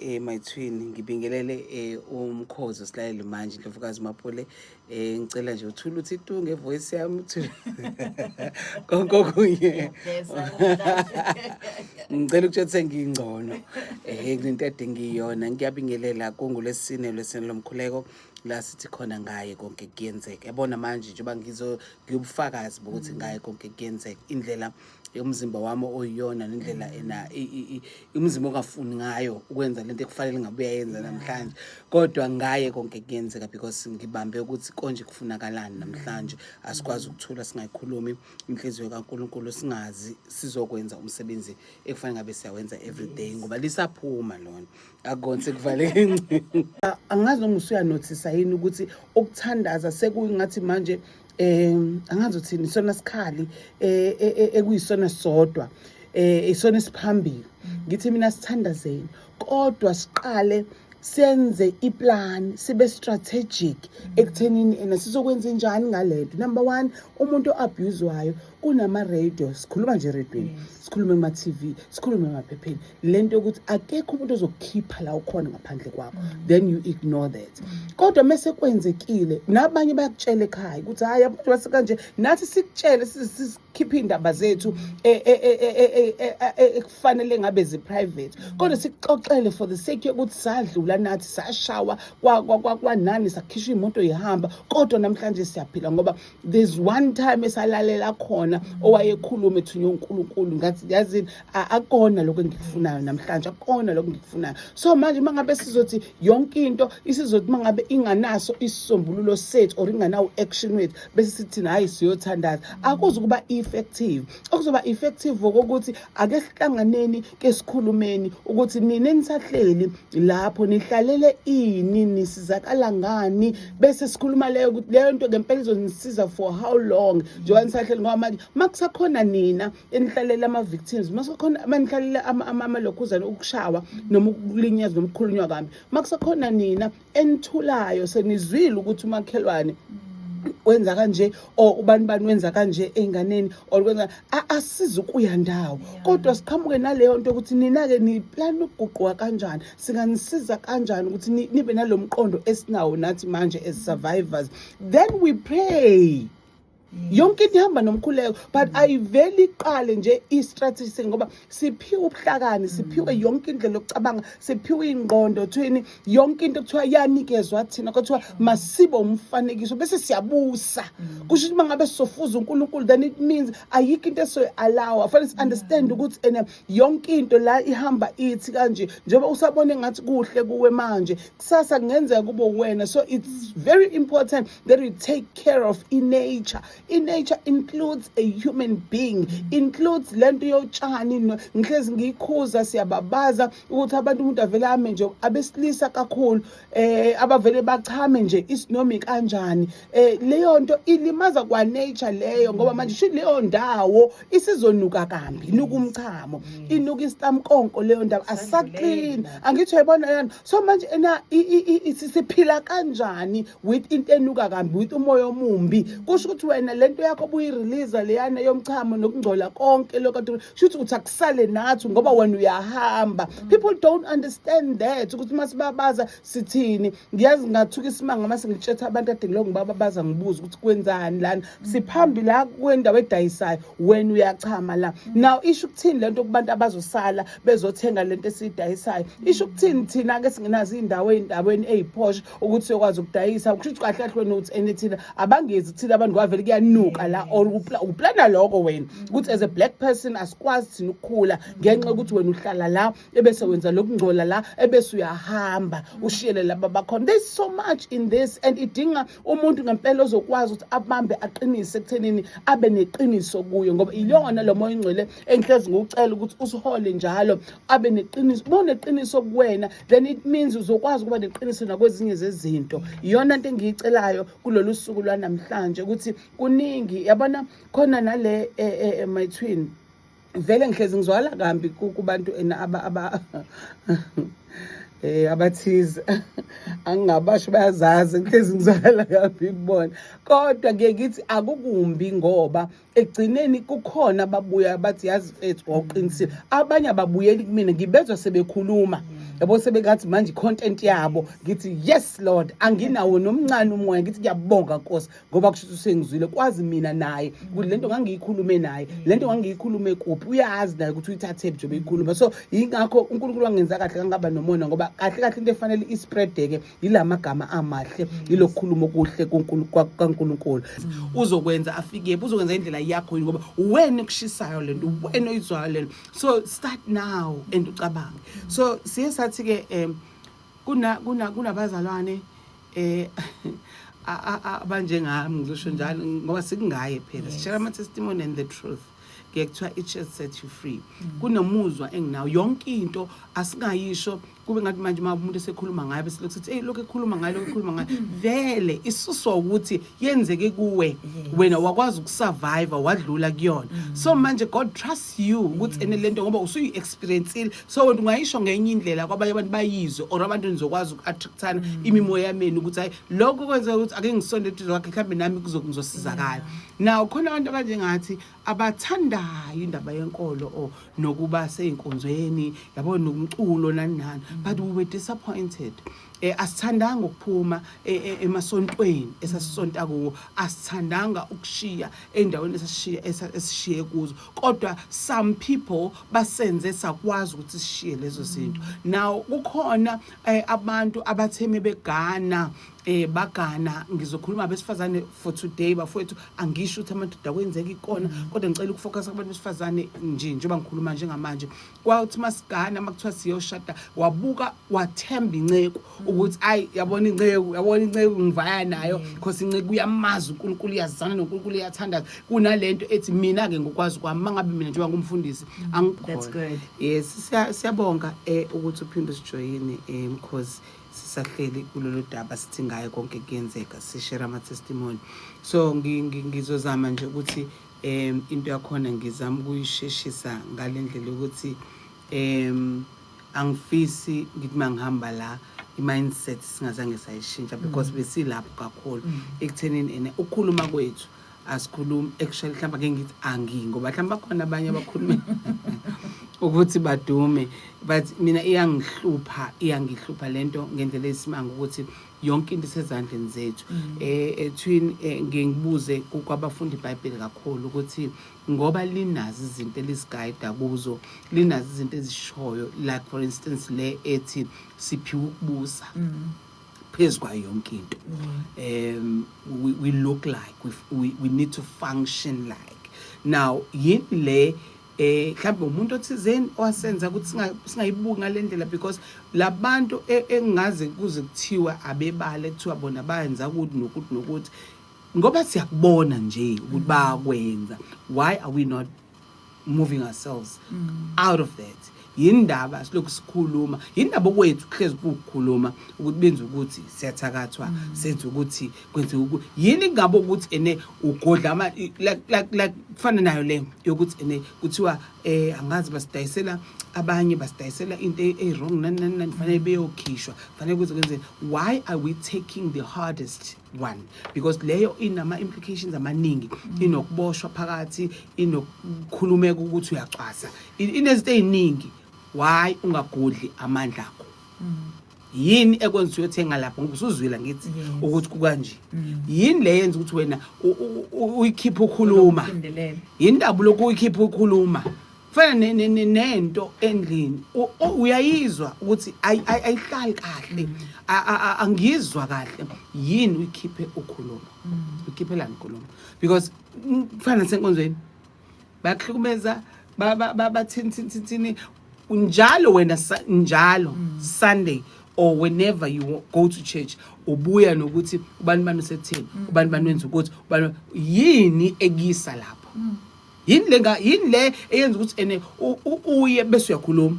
My twin, ngibingelele umkhozi osilalele manje, Ndlovukazi Mapule. Ngicela nje uthule uthi tu ngevoice yami, uthule konke okunye. Ngicela ukutshela sengingcono kunento ade ngiyona. Ngiyabingelela kungulesine, lwesine lomkhuleko, la sithi khona ngaye konke kuyenzeka. Yabona manje njengoba ngizo ngiyubufakazi bokuthi ngaye konke kuyenzeka, indlela yomzimba wami oyiyona nendlela ena umzimba ongafuni ngayo ukwenza lento ekufanele ngabe uyayenza namhlanje, kodwa ngaye konke kuyenzeka, because ngibambe ukuthi konje kufunakalani namhlanje. Asikwazi ukuthula singayikhulumi inhliziyo kaNkuluNkulu, singazi sizokwenza umsebenzi ekufanele ngabe siyawenza every day, ngoba lisaphuma lona akukona sekuvaleke ingcingo. Angazi noma usuyanothisa yini ukuthi ukuthandaza sekuyingathi manje, angazi uthini, isona sikhali ekuyisona sodwa, isona esiphambili. Ngithi mina sithandazeni, kodwa siqale senze iplan, sibe strategic ekuthenini ena sizokwenza njani ngalento. Number 1, umuntu oabuzwayo, kunama radio, sikhuluma nje eradweni, sikhulume kuma TV, sikhulume emaphepheni, lento yokuthi akekho umuntu ozokukhipha la ukhona ngaphandle kwakho. Then you ignore that. Kodwa mase kwenzekile, nabanye bayakutshela ekhaya ukuthi hayi, abantu basekanje, nathi sikutshele, sikhiphe indaba zethu ekufanele ngabe zi-private, kodwa sikuxoxele for the sake yokuthi sadlula nathi, sashawa kwanani, sakhishwa imoto ihamba, kodwa namhlanje siyaphila, ngoba there's one time esalalela khona owayekhuluma ethunywe uNkulunkulu. Ngathi yazini, akona lokho engikufunayo namhlanje, akona lokho engikufunayo. So manje mangabe sizothi yonke into isizothi mangabe inganaso isisombululo sethu or inganawo action wethu, bese sithi hayi, siyothandaza, akuzi kuba effective. Okuzoba effective ukuthi ake sihlanganeni, ke sikhulumeni ukuthi nina enisahleli lapho nihlalele ini, nisizakala ngani, bese sikhuluma leyo ukuthi leyo nto ngempela izonisiza for how long njengoba nisahleli. Ngoba manje makusakhona nina enihlalela ama-victims, makusakhona manihlalela amalokhuzana ukushawa noma ukulinyazwa noma ukukhulunywa kambi, makusakhona nina enithulayo, senizwile ukuthi umakhelwane wenza kanje or ubani bani wenza kanje ey'nganeni or kwenza, asizi ukuya ndawo, kodwa siqhamuke naleyo nto ukuthi nina-ke niplana ukuguquka kanjani, singanisiza kanjani ukuthi nibe nalo mqondo esinawo nathi manje as survivors. Then we pray. Yonke into ihamba nomkhuleko, but ayiveli iqale nje i-strategy, ngoba siphiwe ubuhlakani, siphiwe yonke indlela yokucabanga, siphiwe ingqondo thwini, yonke into kuthiwa yanikezwa thina, kuthiwa masibe umfanekiso bese siyabusa. Kusho ukuthi mangabe sizofuza uNkulunkulu, then it means ayikho into esoyi-allowa. Fanele si-understand ukuthi ene yonke into la ihamba ithi kanje, njengoba usabona engathi kuhle kuwe manje, kusasa kungenzeka kube wena. So it's very important that we take care of i-nature. I-nature includes a human being, includes lento yotshani. Ngihlezi ngiyikhuza, siyababaza ukuthi abantu, umuntu avele ame nje, abesilisa kakhulu, abavele bachame nje isinomi kanjani. Leyo nto ilimaza kwa nature leyo, ngoba manje sho leyo ndawo isizonuka kambi, inuka umchamo, inuka isitamkonko leyo ndawo, asaclean, angithi uyayibona lana? So manje ena siphila kanjani with into enuka kambi, with umoya omumbi? Kusho ukuthi wena lento yakho obuyirelease leyana yomchamo nokungcola konke lokho, kusho ukuthi uthi akusale nathi ngoba wena uyahamba. People don't understand that, ukuthi masibabaza sithini. Ngiyazi ngathuka isimanga mase ngitshetha abantu ade ngiloko ngibababaza, ngibuza ukuthi kwenzani lana, siphambi la kwendawo edayisayo, wena uyachama la. Now isho ukuthini lento kubantu abazosala bezothenga lento esiyidayisayo? Isho ukuthini thina ke singenazo iy'ndawo ey'ndaweni ey'posh ukuthi siyokwazi ukudayisa? Kusho ukuthi kahle kahle wena uthi ene thina abangezi kuthina abantu ngoba vele kuyanuka la, or uplana lokho wena ukuthi as a black person asikwazi thina ukukhula ngenxa yokuthi wena uhlala la, ebese wenza lokungcola la, ebese uyahamba ushiyele laba bakhona. There's so much in this, and idinga umuntu ngempela ozokwazi ukuthi abambe, aqinise ekuthenini abe neqiniso kuyo, ngoba iyona lo moya ingcwele engihlezi ngiwucela ukuthi usihole njalo, abe neqiniso. Uma uneqiniso kuwena, then it means uzokwazi ukuba neqiniso nakwezinye zezinto. Iyona nto engiyicelayo kulolu suku lwanamhlanje, ukuthi kuningi yabona khona nale my twin, vele ngihlezi ngizwala kambi kubantu ena aba abathize, angingabasho, bayazazi, ngihlezi ngizwala kambi kubona. Kodwa ngeke ngithi akukumbi, ngoba ekugcineni kukhona ababuya bathi, "Yazi mfethu, wawuqinisile." Abanye ababuyeli kumina, ngibezwa sebekhuluma. Yabo, sebengathi manje content yabo. Ngithi, "Yes Lord, anginawo nomncane umoya." Ngithi, "Ngiyabonga Nkosi," ngoba kusho ukuthi usengizwile, kwazi mina naye ukuthi lento ngangiyikhulume naye, lento ngangiyikhulume kuphi, uyazi naye ukuthi uyithathe phi njengoba eyikhuluma. So yingakho uNkulunkulu wangenza kahle kangaba nomona, ngoba kahle kahle into efanele ispreadeke yila magama amahle, yilokukhuluma okuhle kaNkulunkulu. Uzokwenza afike, uzokwenza indlela yakho yini? Ngoba wena ekushisayo lento, wena oyizwayo lento. So start now and ucabange. So siye sathi-ke um kuna kuna kunabazalwane abanjengami, ngizosho njalo ngoba sikungaye phela, sishare ama-testimony and the truth. Kuye kuthiwa it shall set you free. Kunomuzwa enginawo, yonke into asingayisho kube ngathi manje uma umuntu esekhuluma ngayo bese lokhu sithi, "Hey, lokhu ekhuluma ngayo, lokhu ekhuluma ngayo." Vele isuswa ukuthi yenzeke kuwe, wena wakwazi ukusurvive, wadlula kuyona. So manje God trusts you ukuthi ene lento ngoba usuyi-experiencile, so wena ungayisho ngenye indlela kwabanye abantu bayizwe, or abantu nizokwazi uku-attractana imimoya yameni ukuthi hayi, lokho kwenzeka ukuthi ake ngisonde eduze kwakhe, mhlawumbe nami ngizosizakala. Now khona abantu abanjengathi abathandayo indaba yenkolo or nokuba seyinkonzweni, yabo, nomculo nani nani, but we were disappointed. Asithandanga ukuphuma emasontweni esasisonta kuwo, asithandanga ukushiya endaweni esasishiya esishiye kuzo, kodwa some people basenze sakwazi ukuthi sishiye lezo zinto. Now kukhona abantu abatheme begana, bagana. Ngizokhuluma abesifazane for today, bafowethu. Angisho ukuthi amadoda kwenzeka ikona, kodwa ngicela ukufocus kubantu besifazane nje njengoba ngikhuluma njengamanje. Kwathi masigana, makuthiwa siyoshada, wabuka wathemba inceku ukuthi ayi, yabona inceku, yabona inceku ngivaya nayo, because inceku uyamazi uNkulunkulu, uyazana noNkulunkulu, iyathandaza, kunalento ethi mina ke ngokwazi kwami mangabe mina njengoba ngumfundisi That's good. Yes, siyabonga ukuthi uphinde usijoyine, because sisahleli kulolu daba sithi ngaye konke kuyenzeka, sishare ama testimony. So ngizozama nje ukuthi into yakhona ngizama ukuyisheshisa ngalendlela ukuthi angifisi ngithi mangihamba la i-mindset singazange sayishintsha, because besilapho kakhulu ekuthenini ene ukukhuluma kwethu asikhulumi. Actually mhlawumbe ake ngithi angi, ngoba mhlawumbe bakhona abanye abakhulume ukuthi badume, but mina iyangihlupha, iyangihlupha lento ngendlela eyisimanga ukuthi yonke into isezandleni zethu. Twin, ngiye ngibuze kwabafundi iBhayibheli kakhulu ukuthi ngoba linazo izinto elisigayida kuzo, linazo izinto ezishoyo, like for instance le ethi siphiwe ukubusa phezu kwayo yonke into. We look like we need to function like now. Yini le mhlawumbe umuntu othizeni owasenza ukuthi singayibuki ngalendlela? Because labantu engaze kuze kuthiwa abebale, kuthiwa bona bayenza ukuthi nokuthi nokuthi, ngoba siyakubona nje ukuthi bayakwenza, why are we not moving ourselves out of that? Yindaba silokhu sikhuluma, yindaba okwethu kuhlezi kukukhuluma ukuthi benza ukuthi siyathakathwa, senza ukuthi kwenziwa ukuthi yini, kungabe ukuthi ene ugodla ama like kufana nayo le yokuthi ene kuthiwa angazi basidayisela, abanye basidayisela into e-wrong, nani nani nani, fanele beyokhishwa, fanele kuze kwenzeke. Why are we taking the hardest one? Because leyo inama implications amaningi, inokuboshwa phakathi, inokukhulumeka ukuthi uyacwasa, inezinto eziningi. Why ungagodli amandla akho? Yini ekwenza uyothenga lapho? Ngoba usuzwila ngithi ukuthi kukanje. Yini le yenza ukuthi wena uyikhiphe ukhuluma? Uphindelela. Yindaba lokhu uyikhiphe ukhuluma, fana nento endlini uyayizwa ukuthi ayihlali kahle, angizwa kahle. Yini uyikhiphe ukhuluma? Uyikhiphelani ukhuluma? Because kufana nasenkonzweni, bayakuhlukumeza, bathini thini thini thini njalo. Wena njalo Sunday or whenever you go to church ubuya nokuthi ubani bani usetheni, ubani bani wenza ukuthi ubani. Yini ekuyisa lapho? Yini le yini le eyenza ukuthi ene uye bese uyakhuluma,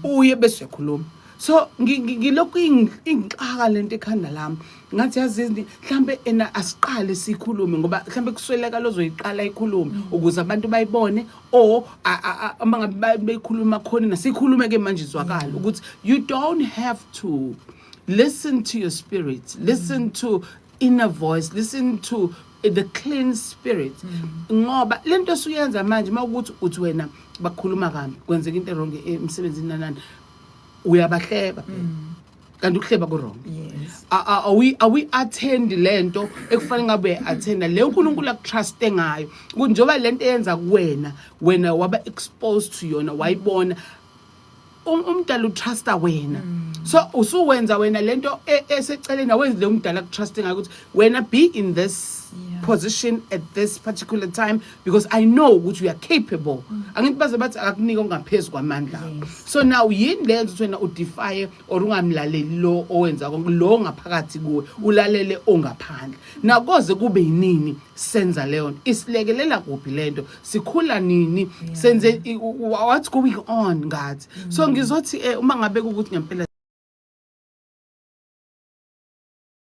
uye bese uyakhuluma? So ngilokhu ingixaka lento ekhanda lami, ngathi yazi mhlambe ena asiqale sikhulume, ngoba mhlambe kusweleka lozoyiqala ikhulume ukuze abantu bayibone, or uma ngabe beyikhuluma khona nasikhulume ke manje izwakala ukuthi you don't have to listen to your spirit, listen to inner voice, listen to the clean spirit, ngoba lento osuyenza manje mawukuthi uthi wena bakhuluma kabi, kwenzeka into wrong emsebenzini nanani. Uyabahleba phela, kanti ukuhleba ku-wrong. Awi attend lento ekufanele ngabe attenda le uNkulunkulu akutruste ngayo, ukuthi njengoba lento eyenza kuwena, wena waba exposed to yona, wayibona, umdala utrusta wena, so usuwenza wena lento eseceleni, awenzi le umdala akutruste ngayo, ukuthi wena be in this position at this particular time because I know ukuthi you are capable. Angithi baze bathi akakunike okungaphezu kwamandla akho. So now yini le yenza ukuthi wena udefye or ungamlaleli lo owenza konke, lo ngaphakathi kuwe, ulalele ongaphandle? Nakoze kube yinini senza leyo nto? Isilekelela kuphi lento? Sikhula nini? Senze what's going on ngathi? So ngizothi uma ngabe ukuthi ngempela